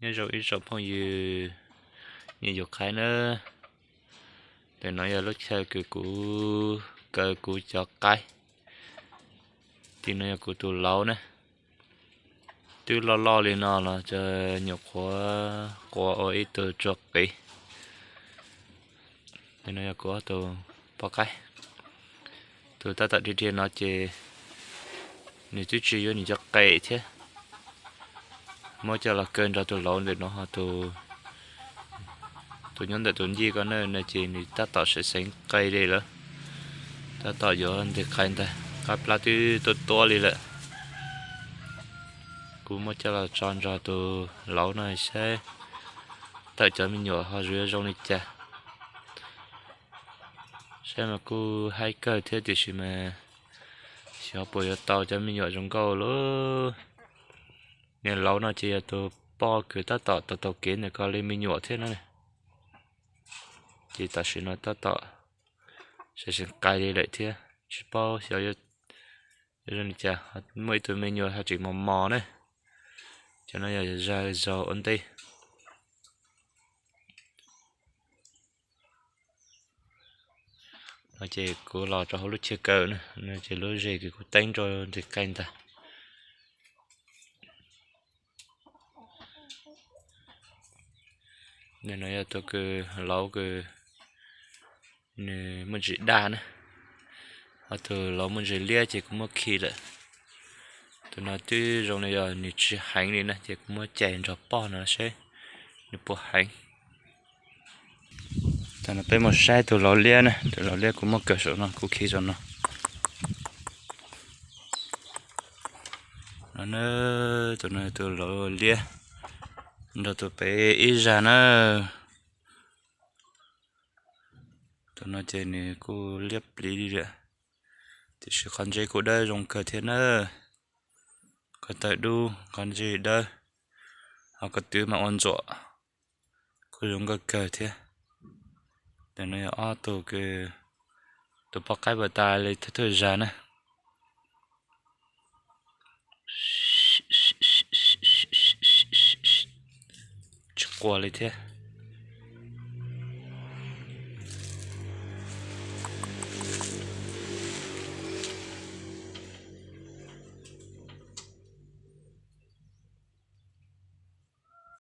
Nyob zoo ib tsoom phooj ywg, nyiam yus qaib na. Ntawm no yog lub chaw kws kuv kaw kuv cov qaib. Tim no yog kuv tus laub na. Twb loj loj li no los nyuam qhuav quav ua ib tug tsua qiv. Ntawm no yog kuv ob tug poj qaib. Tus tab tom dhia dhia no ces nws twb tsis yuav nws cov qe thiab. Muab coj los kaw nrog tus laub ntawm no ho tus nyob ntawm tus ncij ko na, no ces nws tab tom seev seev qe li lawm. Tab tom yuav nteg qe ntag, qab plab twb tuab tuab li lawm. Kuv muab coj los tso nrog tus laub no saib tawm cov me nyuam ho yuav zoo li cas. Saib mas kuj haib kawg thiab tiam sis mas xyov puas yuav tau cov me nyuam zoo nkauj lauj. Niag laub no ces yog tus poj kws tab tom tau taug kev ntawm ko li me nyuam thiab na. Ces tam sim no tab tom seev seev qe li lawm thiab tsis paub xyov yuav zoo li cas. Muaj ib tug me nyuam ho tseem mos mos na. Cov no yog zag zaus ua ntej. No ces kuv los rau hauv lub chaw kaw na, no ces lub zes kws kuv teeb rau nteg qe ntag. Nim no yog tus kws laub kws nws muaj ntsis daj na, ho tus laub muaj ntsis liab ces kuv muab khi lawm. Tus no twb zoo li yog nws tsis heev li na ces kuv muab cais nrog poj no seb nws puas heev. Tam no peb mus saib tus laub liab na, tus laub liab kuv muab kaw saum no kuv khi saum no. No na, tus no tus laub liab nrog tus pem ib zag na. Tus no ces nws kuj liab pliv li lawm, tiam sis qhov ntsej kuj dawb zoo kawg thiab na. Ko taw dub, qhov ntsej dawb, ho ko tw mas ua ntxuam, kuj zoo nkauj kawg thiab. Ntawm no yog ob tug, tus poj qaib pas tas li thawj thawj zag na. Tsis quas li thiab.